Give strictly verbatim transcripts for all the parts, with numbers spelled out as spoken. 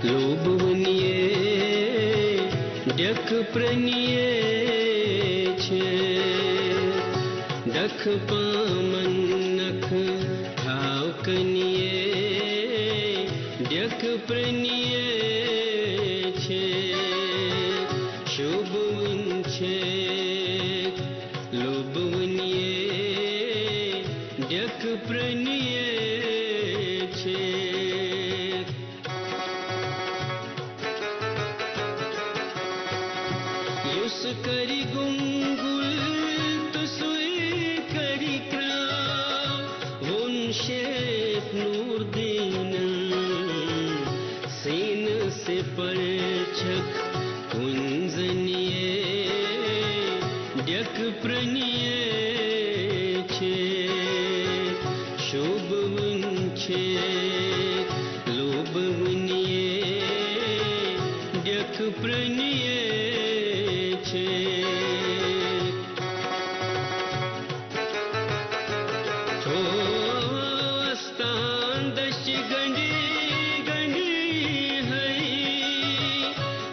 لوٗبہٕ وُنہِ ڈٮ۪کہٕ پرٛنہِ چھِ، ڈَکھٕ پامَن نَکھٕ تھاو کنہِ ڈٮ۪کہٕ پرٛنہِ چھِ، شوٗبہٕ وُنہِ چھِ، لوٗبہٕ وُنہِ ڈٮ۪کہٕ پرٛنہِ چھِ۔ یُس کرِ گُنگُل تہٕ سُے کرِ کرٛاو، ووٚن شیخ نوٗر دیٖنَن۔ سینہٕ سے پرچھک کُنزنہِ ڈٮ۪کہٕ پرٛنہِ چھِ، شوٗبہٕ وُنہِ چھِ، لوٗبہٕ وُنہِ ڈٮ۪کہٕ پرٛنہِ چھِ۔ تھووس تان دٔچھِ گنڈی گنڈی ہے،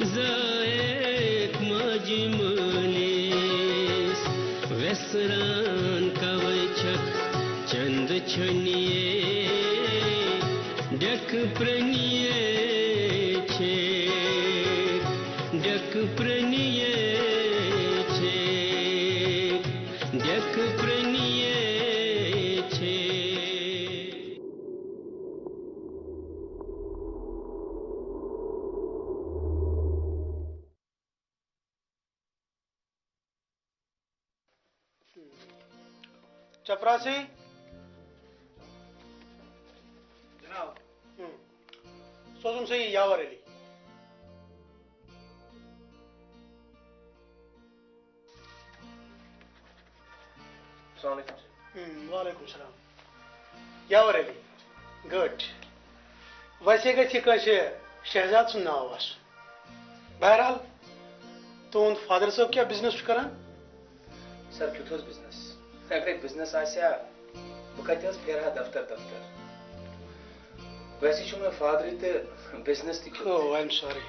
زایکھ ماجہِ مٲلِس ویسران کوے چھکھ چند چھنہِ ڈیکھ پرنیے چھے، ڈیکھ پرنیے چھے، ڈیکھ پرنیے چھے۔ چپراسی۔ جناب۔ ہم۔ سوزُن سا یہِ یاور علی۔ السلام علیکم سر۔ ہم، وعلیکم السلام۔ یاور علی، گڈ۔ ویسے گژھِ یہِ کٲنٛسہِ شہزاد سُنٛد ناو آسُن۔ بہرحال، تُہُنٛد فادر صٲب کیٛاہ بزنس چھُ کران؟ سر، کیُتھ اوس بزنس؟ اگرے بزنس آسہِ ہا، بہٕ کتہِ حظ پھیرٕ ہا دفتر دفتر؟ ویسے چھُ مےٚ فادرٕے تہٕ بزنس تہِ کیُتھ۔ او، آی ایم سوری۔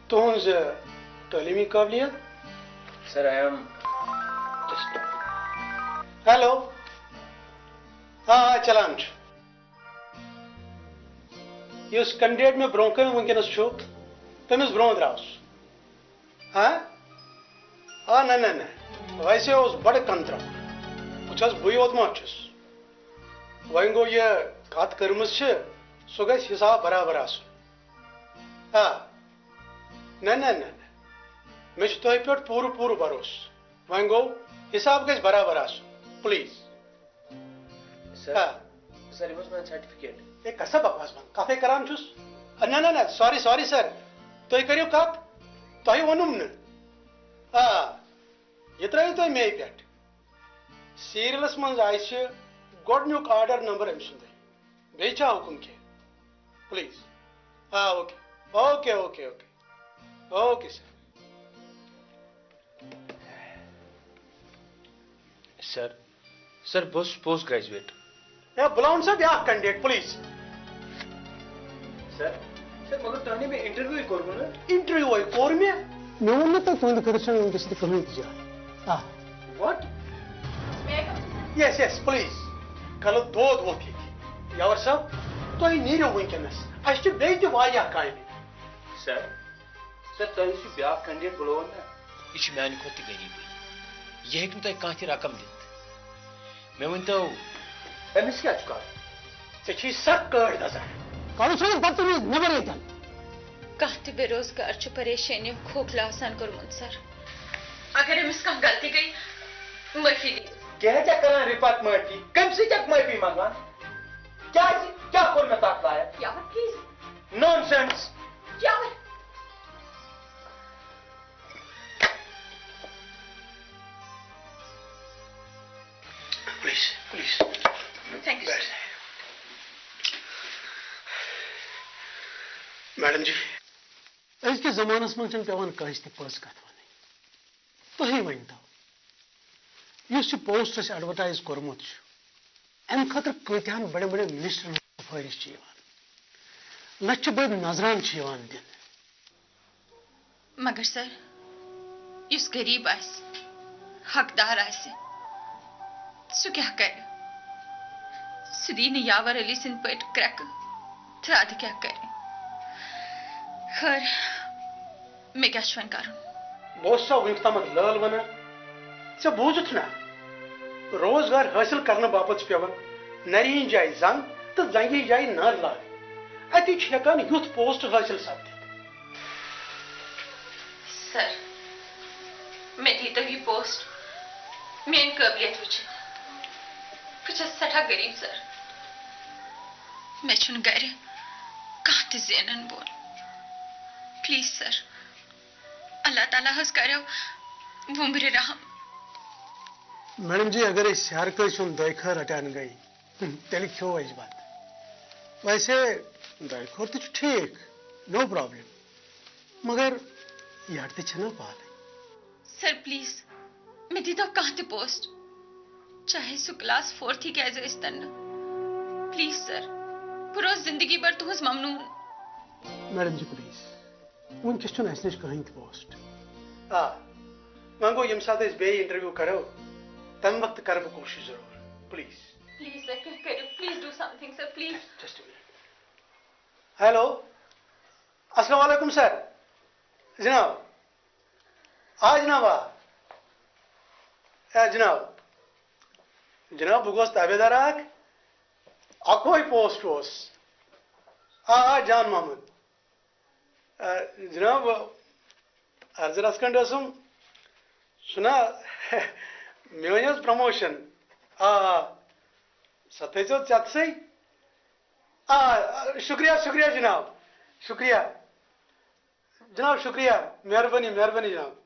تُہٕنٛز، ٲ، تعلیٖمی قٲبلیت؟ سر، آی ایم۔ ہیلو۔ آ، آ، چلان چھُ۔ یُس کینڈیڈیٹ مےٚ برونٛہہ کَنہِ وٕنکیٚنَس چھُ، تٔمِس برونٛہہ درٛاو سُہ۔ ہاں؟ آ، نہ، نہ، نہ۔ ویسے اوس بڑٕ کَنترٛکھ۔ وٕچھ حظ، بٕے یوت ما چھُس۔ وۄنۍ گوٚو، یہِ کَتھ کٔرمٕژ چھِ، سُہ گژھِ حِساب برابر آسُن۔ آ۔ نہ، نہ، نہ، نہ۔ مےٚ چھُ تۄہہِ پٮ۪ٹھ پوٗرٕ، پوٗرٕ بھروسہٕ۔ وۄنۍ گوٚو، حِساب گژھِ برابر آسُن۔ پلیز۔ سر، آ۔ سر، یہِ اوس میون سرٹیفکیٹ۔ ہے، کسا بکواس بند؟ کتھے کران چھُس۔ آ، نہ، نہ، نہ، سوری، سوری سر۔ تُہۍ کٔرِو کتھ، تۄہہِ ووٚنُم نہٕ۔ آ، یہِ ترٲیِو تُہۍ مے پٮ۪ٹھ۔ سیریلس منٛز آسہِ گۄڈٕنیُک آرڈر نمبر أمۍ سُنٛدٕے۔ بیٚیہِ چھا حُکُم کینٛہہ؟ پلیز۔ آ، okay. Okay, okay, okay. Okay, sir. Sir, sir, بہٕ اوسُس پوسٹ گریجویٹ۔ ہے، بُلاوُن سا بیٛاکھ کینڈیڈیٹ، پلیز۔ سر، سر، مگر تۄہہِ نے مےٚ انٹرویوٕے کوٚروٕ نہٕ۔ انٹرویوٕے کوٚر مےٚ۔ مےٚ ووٚن نہٕ تۄہہِ، تُہٕنٛدِ خٲطرٕ چھَنہٕ وٕنکیٚس ییٚتہِ کٕہٕنۍ تہِ جاے۔ آ۔ What? یس، یس، پلیز۔ کلہٕ دود ووٚتھ ییٚتہِ۔ یاور صٲب، تُہۍ نیٖرِو وٕنکیٚنس۔ اَسہِ چھِ بیٚیہِ تہِ واریاہ کامہِ۔ سر، سر، تۄہہِ یُس یہِ بیٛاکھ کینڈیڈیٹ بُلووُن نا؟ یہِ چھُ میٛانہِ کھۄتہٕ تہِ غریٖبٕے۔ یہِ ہیٚکہِ نہٕ تۄہہِ کانٛہہ تہِ رقم دِتھ۔ مےٚ ؤنۍتو، أمِس کیٛاہ چھُ کَرُن؟ ژےٚ چھُے سخ کٲڑۍ نظر۔ کَرُن چھُنہٕ بدتمیٖز، نٮ۪بر ییٚتٮ۪ن۔ کانٛہہ تہِ بے روزگار چھُ پریشٲنیو کھوکھلہٕ آسان کوٚرمُت، سر۔ اگر أمِس کانٛہہ غلطی گٔے، معٲفی دِیِو۔ کیٛاہ ژےٚ کران رِفت معٲفی؟ کٔمۍ سٕے ژےٚ معٲفی منٛگان؟ کیٛازِ؟ کیٛاہ کوٚر مےٚ تَتھ لایق؟ یاور، please. Nonsense. Yawar. Please, please. Thank you, sir. Madam ji, أزکِس زمانس منٛز چھنہٕ پٮ۪وان کٲنٛسہِ تہِ پٔز کتھ ونٕنۍ۔ تُہی ؤنۍ تو، یُس یہِ پوسٹ اسہِ ایڈورٹائز کوٚرمُت چھُ، امہِ خٲطرٕ کۭتیاہن بڑٮ۪ن بڑٮ۪ن منسٹرن ہٕنٛز سفٲرش چھِ یِوان؟ لچھِ بٔدۍ نذران چھِ یِوان دِنہٕ۔ مگر سر، یُس غریب آسہِ، حقدار آسہِ، سُہ کیٛاہ کرِ؟ سُہ دِیہِ نہٕ یاور علی سٕنٛدۍ پٲٹھۍ کرٛٮ۪کہٕ تہٕ ادٕ کیٛاہ کرِ؟ خٲر، مےٚ کیٛاہ چھُ وۄنۍ کرُن؟ بہٕ اوسُسا وُنیُک تامَتھ لٲل وَنان، ژےٚ بوٗزُتھ نا؟ روزگار حٲصِل کرنہٕ باپتھ چھِ پٮ۪وان نَرِ ہِنٛدِ جایہِ زنٛگ تہٕ زنٛگہِ ہِنٛدِ جایہِ نَر لاگٕنۍ۔ اَتی چھُ ہٮ۪کان یُتھ پوسٹ حٲصِل سپدِتھ۔ سر، مےٚ دیٖتو یہِ پوسٹ میٛانہِ قٲبلیت وٕچھِتھ۔ بہٕ چھَس سٮ۪ٹھاہ غریٖب سر۔ مےٚ چھُنہٕ گرِ کانٛہہ تہِ زینَن وول۔ پلیز سر، اللہ تعالیٰ ہس کریو وُمبرِ رحم۔ میڈم جی، اگر أسۍ ہر کٲنٛسہِ ہُنٛد دۄیہِ خٲر رٹان گٔے، تیٚلہِ کھیوٚو اَسہِ بتہٕ۔ ویسے دۄیہِ خٲر تہِ چھُ ٹھیٖک، نو پرابلم، مگر یڈ تہِ چھنہ پالٕنۍ۔ سر پلیز، مےٚ دیٖتو کانٛہہ تہِ پوسٹ، چاہے سُہ کلاس فورتھٕے کیازِ ٲسۍ تن نہٕ۔ پلیز سر، بہٕ روزٕ زندگی بھر تُہنٛز ممنوٗن۔ میڈم جی پلیز، وٕنکیٚس چھُنہٕ اَسہِ نِش کٕہٕنۍ تہِ پوسٹ۔ آ، وۄنۍ گوٚو ییٚمہِ ساتہٕ أسۍ بیٚیہِ انٹرویو کرو، تَمہِ وقتہٕ کرٕ بہٕ کوٗشِش ضروٗر۔ پلیز۔ پلیز سر، کینٛہہ کٔرِو، please do something sir, please. Just minute. Hello, السلام علیکم سر۔ جناب، آ جناب، آ۔ اے جناب، جناب، بہٕ گوس تابعدار اکھ، اکوے پوسٹ اوس۔ آ، آ، جان محمد۔ آ، جناب، عرض رژھ کھنڈ ٲسٕم۔ چھُنا، مےٚ ؤنۍ حظ پروموشن۔ آ، آ، سۄ تھٲیزیو ژےٚ سٕے۔ آ، آ، شُکریہ، شُکریہ جناب، شُکریہ۔ جناب، شُکریہ، مہربٲنی، مہربٲنی جناب۔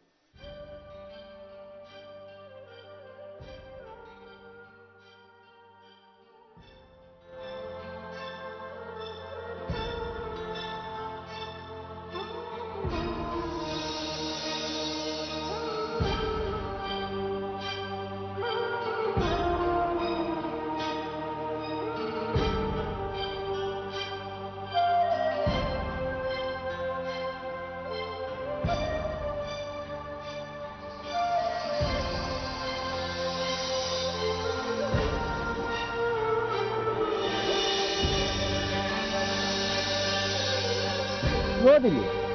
گوٚو دٔلیٖل؟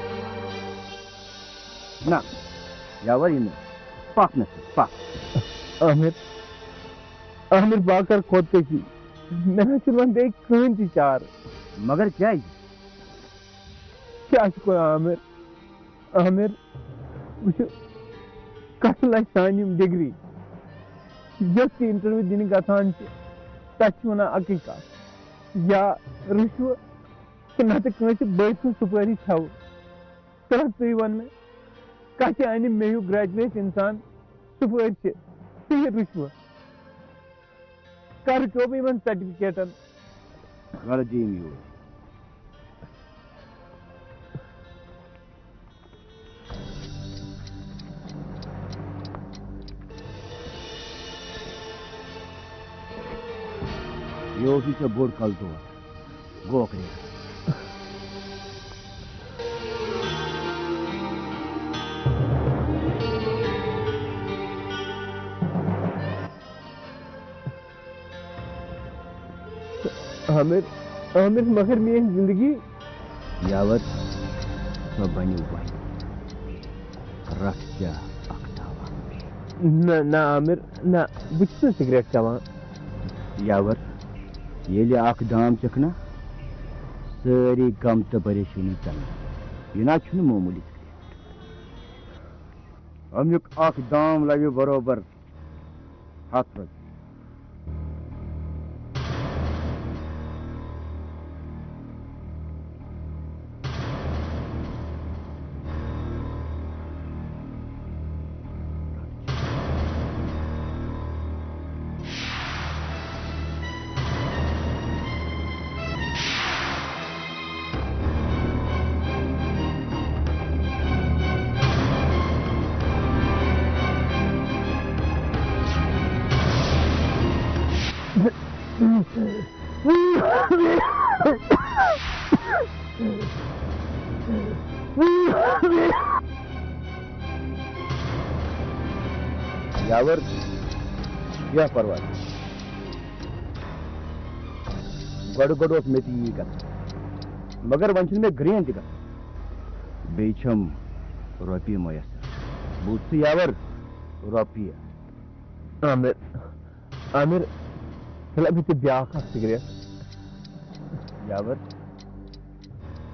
نہ، یاور یہِ نہٕ۔ پکھ نہ ژٕ، پکھ۔ عامر، عامر، بہٕ ہا کرٕ خۄدکٔشی۔ مےٚ نہ چھُنہٕ وۄنۍ بیٚیہِ کٕہٕنۍ تہِ چارٕ۔ مگر کیٛازِ؟ کیٛاہ چھُکھ وَنان عامر؟ عامر، وٕچھِو، کَتھٕ لَگہِ سانہِ یِم ڈگری۔ یۄس تہِ انٹرویو دِنہِ گژھان چھِ، تَتھ چھِ وَنان اَکٕے کَتھ، یا رُشوٕ تہٕ نَتہٕ کٲنٛسہِ بٲے سٕنٛز سُپٲری کھٮ۪وٕ۔ تہٕ تُہۍ وَن مےٚ، کَتھِ اَنہِ مےٚ ہیوٗ گریجویٹ اِنسان سُپٲرۍ چھِ؟ تُہۍ رُشوٕ۔ کَر پیوٚو بہٕ یِمَن سرٹیفکیٹَن؟ غلط دِیِم یوٗرۍ۔ یہِ اوسُے ژےٚ بوٚڑ کلہٕ دود۔ گوکھ ریٹ۔ عامر، عامر، مگر میٲنۍ زندگی۔ یاور، سۄ بنہِ وۄنۍ۔ رٹھ چا اکھ دوا۔ نہ، نہ عامر، نہ، بہٕ چھُس نہٕ سگریٹ چٮ۪وان۔ یاور، ییٚلہِ اکھ دام چکھ نا، سٲری غم تہٕ پریشٲنی ژلن۔ یہِ نہ چھُنہٕ معموٗلی سگریٹ۔ امیُک اکھ دام لگہِ برابر ہتھ رۄپیہِ۔ خبر کیٛاہ پرواے۔ گۄڈٕ گۄڈٕ اوس مےٚ تہِ یی گژھان، مگر وۄنۍ چھُنہٕ مےٚ گرٛین تہِ گژھان۔ بیٚیہِ چھَم رۄپیہِ میسر۔ بوٗزتھٕے یاور، رۄپیہِ۔ عامر، عامر، ژٕ لَبہِ ژےٚ بیٛاکھ اَکھ سِگریٹ۔ یاور،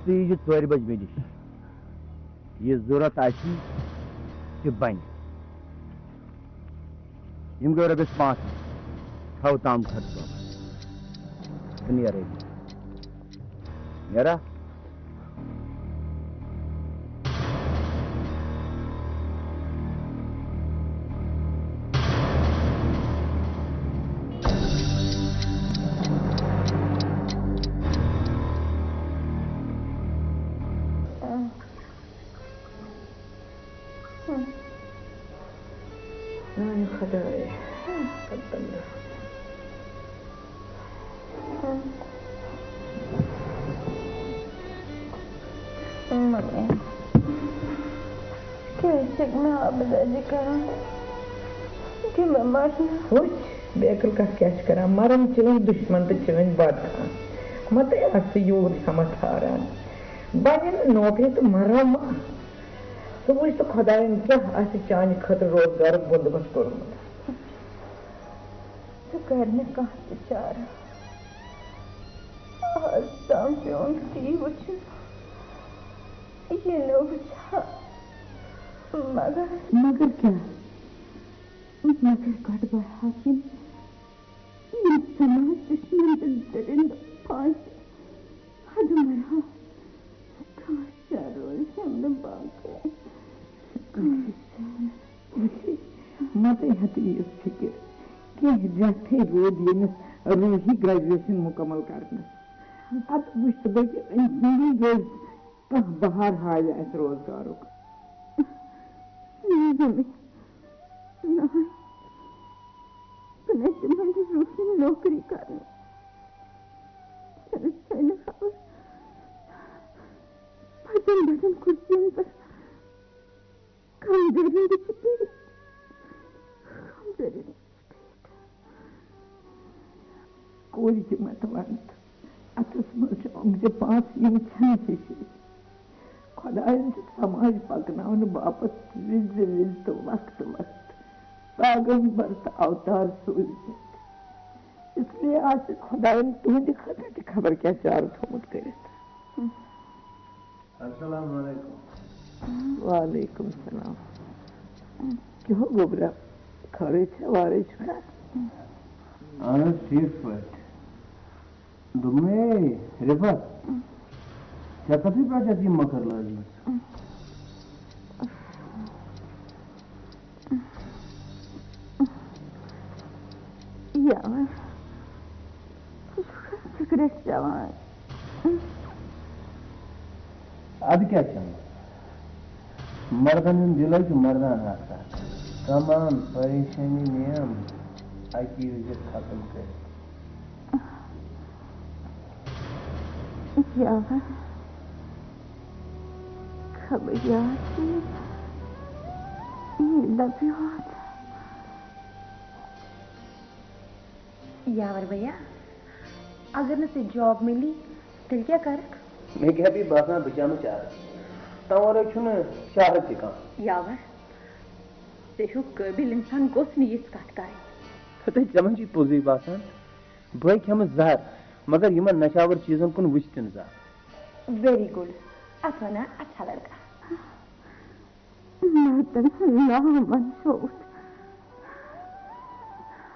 ژٕ ییٖزِ ژورِ بجہِ مےٚ نِش۔ یہِ ضوٚرَتھ آسی، تہِ بَنہِ۔ یِم گٔے رۄپیَس پانٛژھ ہَتھ۔ تھاو تام خرچہٕ بابا۔ بہٕ نیرٕ أتی۔ نیرا؟ میانہِ خۄدایہِ۔ ممی، کیٛازِ چھکھ مےٚ آبہٕ دٲدی کران؟ کہِ مےٚ مرنہٕ۔ وٕچھ، بے عقل کتھ کیٛاہ چھِ کران؟ مران چٲنۍ دُشمن تہٕ چٲنۍ بدخواہ۔ متے آسہٕ یوٗت ہمت ہاران۔ بنہِ نہٕ نوکری تہٕ مرو ما۔ ژٕ وٕچھ تہٕ خۄدایَن کیٛاہ آسہِ چانہِ خٲطرٕ روزگارُک بندوبست کوٚرمُت۔ سُہ کَرِ نہٕ کانٛہہ تہِ چارٕ۔ آز تام پیوٚن تی وٕچھُن، یہِ نہٕ وٕچھان۔ مگر مگر کیٛاہ؟ مگر گۄڈٕ بہٕ ہاکِن یِم سماج دُشمن تہٕ دٔرِنٛدٕ پھٲسۍ۔ حد مرہا، کانٛہہ چارٕ روزِ ہم نہٕ باقٕے۔ وٕچھِی، متے ہیٚتہٕ یہِ فِکر۔ کینٛہہ رٮ۪تھٕے روٗد ییٚمِس روٗحی گریجویشن مُکمل کرنس۔ پتہٕ وٕچھ ژٕ بہٕ کہِ أمۍ سٕنٛدی ییٚلہِ کانٛہہ بہار ہاوِ اَسہِ روزگارُک۔ نہ، ممی، نہ۔ بہٕ نَے تِمن تہِ روٗحی نوکری کرنہِ۔ چھَنہٕ، چھَنہٕ خبر۔ بَڑٮ۪ن بَڑٮ۪ن کُرسِیَن پٮ۪ٹھ کَم دٔرِنٛدٕ چھِ بِہِتھ۔ کَم دٔرِنٛدٕ چھِ بِہِتھ۔ کورِ تہِ مَتہٕ وَنتہٕ۔ اَتھَس منٛز چھِ آمژٕ پانٛژھ یِم چھَنہٕ ہِشی۔ خۄدایَن چھُ سماج پَکناونہٕ باپتھ وِزِ وِزِ تہٕ وقتہٕ وقتہٕ پیغمبر تہٕ اوتار سوٗزمٕتۍ۔ اس لیے آسہِ خۄدایَن تُہٕنٛدِ خٲطرٕ تہِ خبر کیٛاہ چارٕ تھوٚومُت کٔرِتھ۔ السلام علیکم۔ وعلیکم السلام۔ کیٛاہ ہو گوٚبرا، خٲرٕے چھا، وارٕے چھُکھا؟ اہن حظ، ٹھیٖک پٲٹھۍ۔ دوٚپمَے، رِفت، ژےٚ کَتھٕے پٮ۪ٹھ چھَکھ یہِ مٔکٕر لٲجمٕژ؟ یاوَر، ژٕ چھُکھ سِگریٹ چٮ۪وان؟ اَدٕ کیٛاہ چٮ۪مہٕ؟ مردن ہُنٛد دِل حظ چھُ مردان آسان۔ تمام پریشٲنی نِیَم اَکی وِزِ ختم کٔرِتھ۔ یاوَر، خبر یاد چھُ یہِ لَبہِ یوت۔ یاور بھیا، اگر نہٕ ژےٚ جاب مِلی، تیٚلہِ کیٛاہ کَرَکھ؟ مےٚ کیٛاہ پیٚیہِ باسان، بہٕ چَمہٕ چارٕ۔ تَمہِ وَرٲے چھُنہٕ چارٕ تہِ کانٛہہ۔ یاور، ژےٚ ہیوٗ قٲبِل اِنسان گوٚژھ نہٕ یِژھ کَتھ کَرٕنۍ۔ ہَتَے، ژےٚ ما چھُے پوٚزُے باسان؟ بہٕ کھٮ۪مہٕ زَہر، مگر یِمَن نَشاوَر چیٖزَن کُن وٕچھِ تہِ نہٕ زانٛہہ۔ ویری گُڈ، اَتھ وَنان اچھا لڑکا۔ مردن ہُنٛد ناو منسوٗخ۔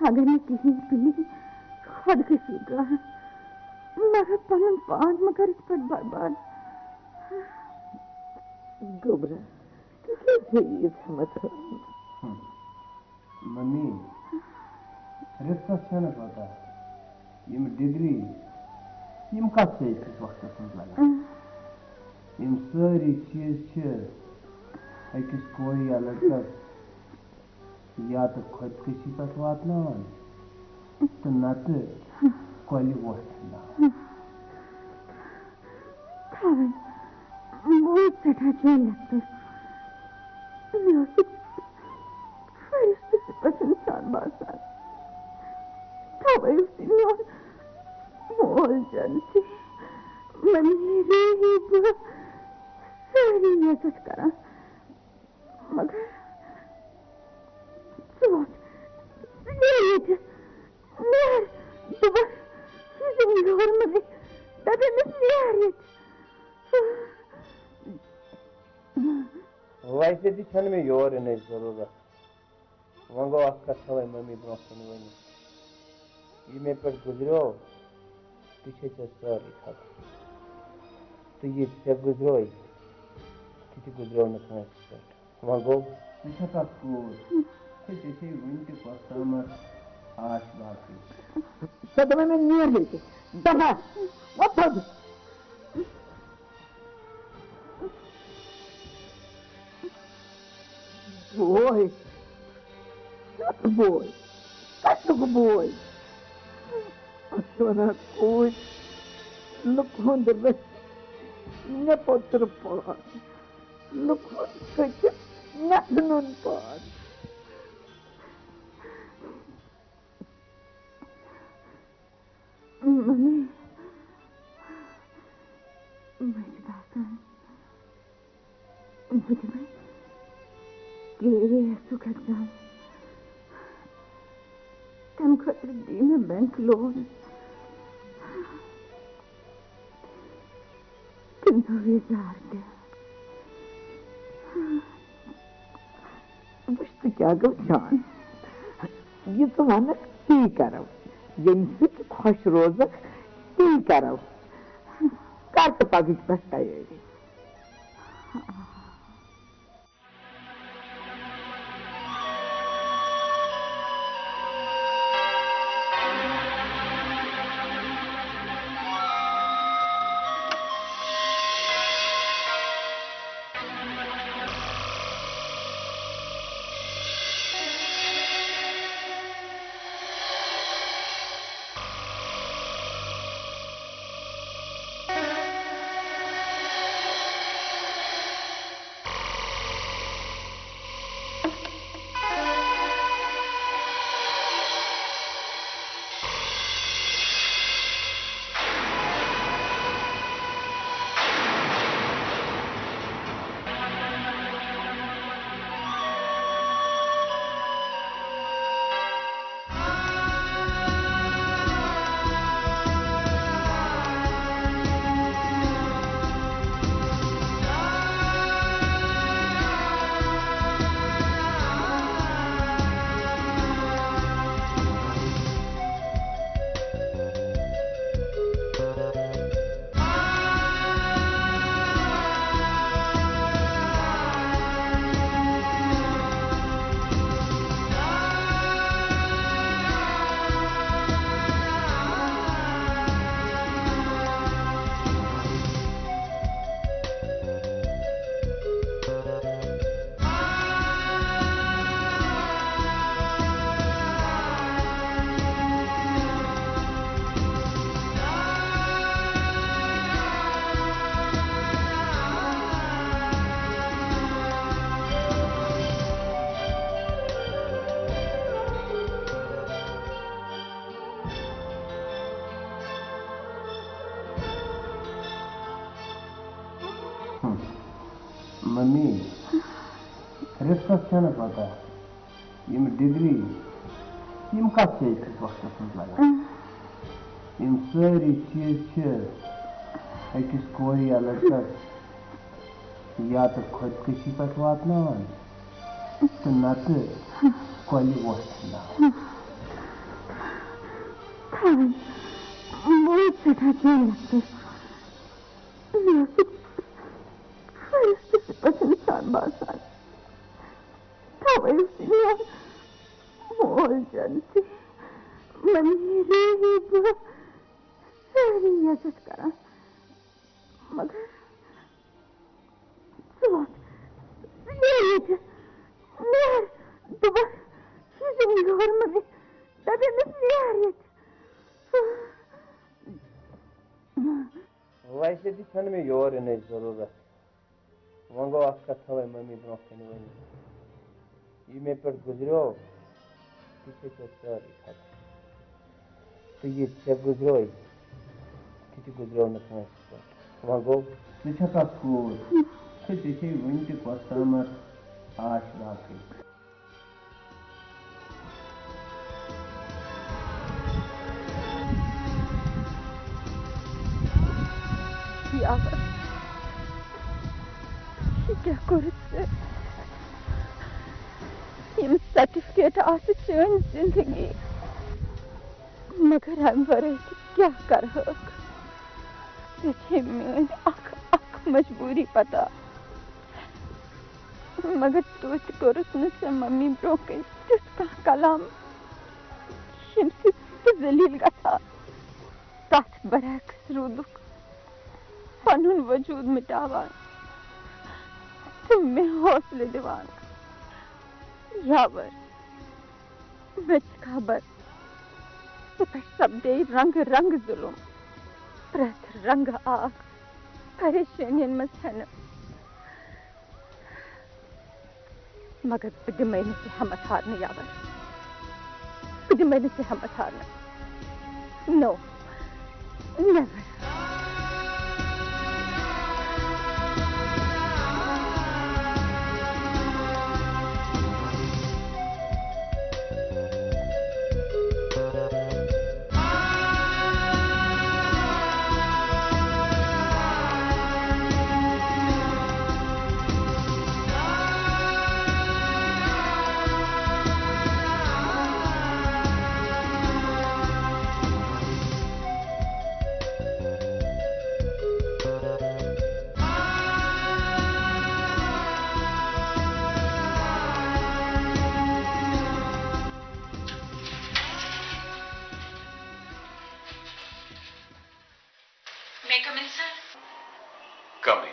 اگر نہٕ کِہیٖنۍ پِلی، خۄدکٔشی کانٛہہ۔ مگر پنُن پان مہ کر یِتھ پٲٹھۍ برباد۔ گوٚبرا، ژٕ کیٛازِ چھےٚ ییٖژ ہمت ہٲومٕژ؟ ہم۔ ممی، رِفقس چھَنہٕ پتہ، یِم ڈگری، یِم کتھ چھِ أزکِس وقتس منٛز لگان؟ یِم سٲری چیٖز چھِ أکِس کورِ یا لڑکس یا تہٕ خۄدکٔشی پٮ۪ٹھ واتناوان تہٕ نتہٕ کۄلہِ وۄٹھ دِوان۔ تھاوٕنۍ۔ بہٕ اوس سٮ۪ٹھاہ چٲنۍ لٮ۪کچر۔ مےٚ اوس یہِ فرشتہٕ سٕنٛدۍ پٲٹھۍ وۄنۍ نیرے بہٕ سٲری عزت کران، مگر ژٕ وَن، ژٕ نیرِ ییٚتہِ، نیر، دوٚپمَس، یہِ زٔمیٖن ہورٕ مہٕ دِ، دَپیٚمِس، نیر ییٚتہِ۔ ویسے تہِ چھَنہٕ مےٚ یور یِنٕچ ضروٗرت۔ وۄنۍ گوٚو اکھ کتھ تھاوے ممی برونٛہہ کنہِ ؤنِتھ۔ یہِ مےٚ پٮ۪ٹھ گُزریو، تہِ چھے ژےٚ سٲرٕے خبر۔ تہٕ یہِ تہِ ژےٚ گُزریوے، تہِ تہِ گُزریو نہٕ کٲنٛسہِ پٮ۪ٹھ۔ وۄنۍ گوٚو۔ ژٕ چھَکھ اکھ کوٗر، ژےٚ ژےٚ چھے وُنہِ تہِ کۄس تامَتھ آش باقٕے۔ سۄ دوٚپمَے مےٚ نیر ییٚتہِ۔ دَپا، وۄتھ تھوٚد۔ بوے، کیُتھ بوے، کَتیُک بوے؟ اَتھ چھِ وَنان کوٗر، لُکہٕ ہُنٛد رٔچھِتھ مےٚ پوٚتُر پان، لُکہٕ ہُنٛد کھٔٹِتھ مےٚ نُن پان۔ ممی، مےٚ چھُ باسان، بہٕ دِمے کے اے ایسُک ایگزام۔ تَمہِ خٲطرٕ دِیہِ مےٚ بینک لون۔ تِم دُعٲے زار تہِ۔ وٕچھ، ژٕ کیٛاہ گٔژھ جان؟ یہِ ژٕ وَنَکھ، تی کَرو۔ ییٚمہِ سۭتۍ ژٕ خۄش روزَکھ، تی کَرو۔ کَر تہٕ پَگہٕکۍ پٮ۪ٹھ تیٲری۔ ممی، رِفقس چھَنہٕ پتہ، یِم ڈگری، یِم کتھ چھِ أزکِس وقتس منٛز لگان؟ یِم سٲری چیٖز چھِ أکِس کورِ یا لڑکس یا تہٕ خودکشی پٮ۪ٹھ واتناوان تہٕ نتہٕ کۄلہِ وۄٹھ ژھٕنان۔ تھاوٕنۍ۔ بہٕ ٲسٕس سٮ۪ٹھاہ کیرلیس۔ مےٚ اوس یہِ فرشتہٕ سٕے پٲٹھۍ اِنسان باسان۔ تَوَے اوس یہِ میون مول جان تہِ۔ وۄنۍ نیرے بہٕ سٲری عزت کران، مگر ژٕ وَن، ژٕ نیر ییٚتہِ، نیر، دوٚپمَس، یہِ زٔمیٖن ہورٕ مہٕ دِ، دَپیٚمِس، نیر ییٚتہِ۔ ویسے تہِ چھَنہٕ مےٚ یور یِنٕچ ضروٗرت۔ وۄنۍ گوٚو اَکھ کَتھ تھاوَے مٔمی برٛونٛہہ کَنہِ ؤنِتھ۔ یہِ مےٚ پٮ۪ٹھ گُزریو، تہِ چھے ژےٚ سٲرٕے خبر۔ تہٕ یہِ ژےٚ گُزریوے، تہِ تہِ گُزریو نہٕ کٲنٛسہِ پٮ۪ٹھ۔ وۄنۍ گوٚو، ژٕ چھَکھ اَکھ کوٗر، تہٕ ژےٚ چھے وٕنہِ تہِ کۄس تامَتھ آش باقٕے۔ یاور، یہِ کیٛاہ کوٚرُتھ ژےٚ؟ یِم سرٹیفکیٹ آسہٕ چٲنۍ زندگی، مگر امہِ ورٲے تہِ کیٛاہ کرہکھ؟ ژےٚ چھے میٲنۍ اکھ اکھ مجبوری پتہ، مگر توتہِ کوٚرُتھ نہٕ ژےٚ ممی برونٛہہ کنہِ تیُتھ کانٛہہ کلام، ییٚمہِ سۭتۍ بہٕ ذلیل گژھٕ ہا۔ تتھ برعکس روٗدُکھ پنُن وجود مٹاوان تہٕ مےٚ حوصلہٕ دِوان۔ یاور، مےٚ چھِ خبر، ژےٚ پٮ۪ٹھ سپدے رنگہٕ رنگہٕ ظُلُم، پرٛٮ۪تھ رنگہٕ آکھ پریشٲنین منٛز ہٮ۪نہٕ۔ مگر بہٕ دِمے نہٕ ژےٚ ہٮ۪متھ ہارنہٕ، یاور۔ بہٕ دِمے نہٕ ژےٚ ہٮ۪متھ ہارنہٕ۔ No, never. May I come in, sir? Come in.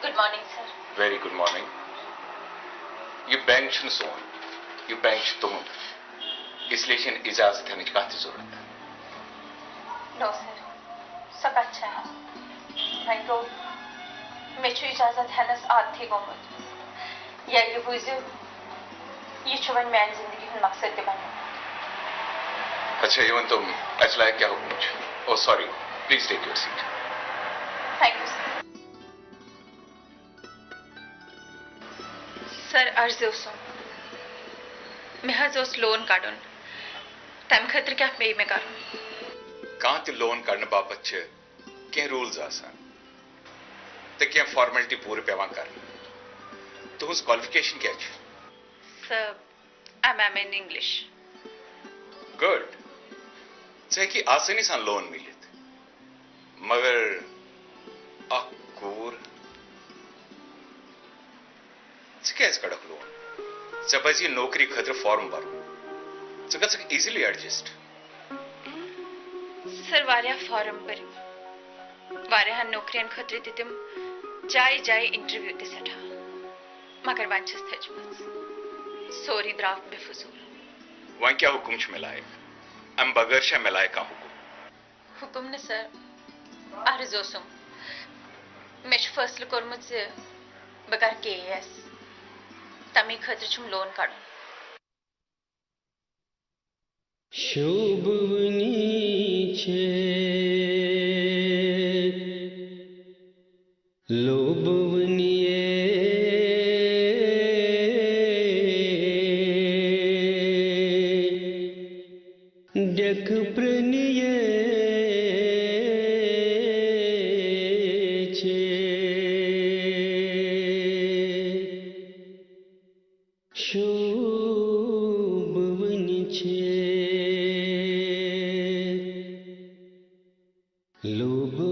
Good morning, sir. Very good morning. یہِ بینک چھُنہٕ سون، یہِ بینک چھُ تُہُنٛد، اس لیے چھَنہٕ اجازت ہٮ۪نٕچ کانٛہہ تہِ ضروٗرت۔ No, sir. سۄ کتھ چھنہٕ۔ وۄنۍ گوٚو، مےٚ چھُ اجازت ہٮ۪نس عادتھٕے گوٚمُت۔ یا یہِ بوٗزِو، یہِ چھُ وۄنۍ میانہِ زندگی ہُنٛد مقصد تہِ بنیومُت۔ اچھا، یہِ ؤنۍ تو، اَسہِ لایق کیٛاہ حُکُم چھُ؟ Oh, sorry. Please take your seat. Thank you, sir. سر، عرض اوسُم، مےٚ حظ اوس لون کڑُن، تمہِ خٲطرٕ کیٛاہ پیٚیہِ مےٚ کرُن؟ کانٛہہ تہِ لون کڑنہٕ باپتھ چھِ کینٛہہ روٗلز آسان، تہٕ کینٛہہ فارمیلٹی پوٗرٕ پٮ۪وان کرٕنۍ۔ تُہٕنٛز کوالیفِکیشن کیٛاہ چھِ؟ Sir, M M in English. Good. ژےٚ ہیٚکی آسٲنی سان لون مِلِتھ، مگر اکھ کوٗر، ژٕ کیٛازِ کڑکھ لون؟ ژےٚ پزی نوکری خٲطرٕ فارم برُن۔ ژٕ گژھکھ ایزیلی ایڈجسٹ۔ سر، واریاہ فارم بٔرۍ، واریاہن نوکرین خٲطرٕ دِتِم جایہِ جایہِ انٹرویو تہِ سٮ۪ٹھاہ، مگر وۄنۍ چھس تھٔچمٕژ۔ سورُے درٛاو بے فضوٗل۔ وۄنۍ کیٛاہ حُکُم چھُ مےٚ لایق؟ امہِ بغٲر چھا مےٚ لایق کانٛہہ حُکُم؟ حُکُم نہٕ سر، عرض اوسُم۔ مےٚ چھُ فٲصلہٕ کوٚرمُت زِ بہٕ کرٕ کے اے ایس۔ تَمے خٲطرٕ چھُم لون کڑُن۔ شوٗبوٕنی چھِ لوٗبوٕنی ڈیٚکہٕ پرٛنہِ چھِ شوٗبوٕنی چھِ لوٗبہٕ۔